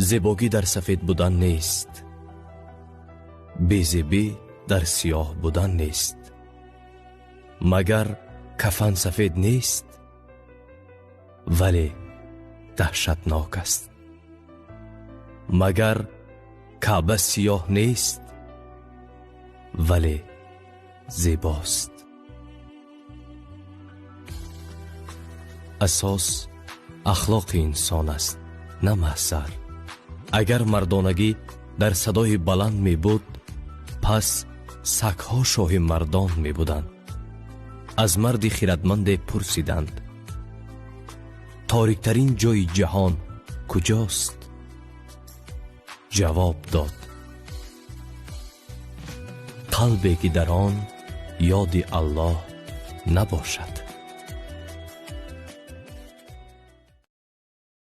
Зебогӣ дар сафед будан нест, безебӣ дар сиёҳ будан нест. Магар кафан сафед нест, вале даҳшатнок аст. Магар Каъба сиёҳ нест, вале зебост. Асос ахлоқи инсон аст, на маҳзар. Агар мардонагӣ дар садои баланд мебуд, пас сагҳо шоҳи мардон мебуданд. Аз марди хиратманде пурсиданд: ториктарин ҷои ҷаҳон куҷост? Ҷавоб дод: қалбе ки дар он ёди Аллоҳ набошад.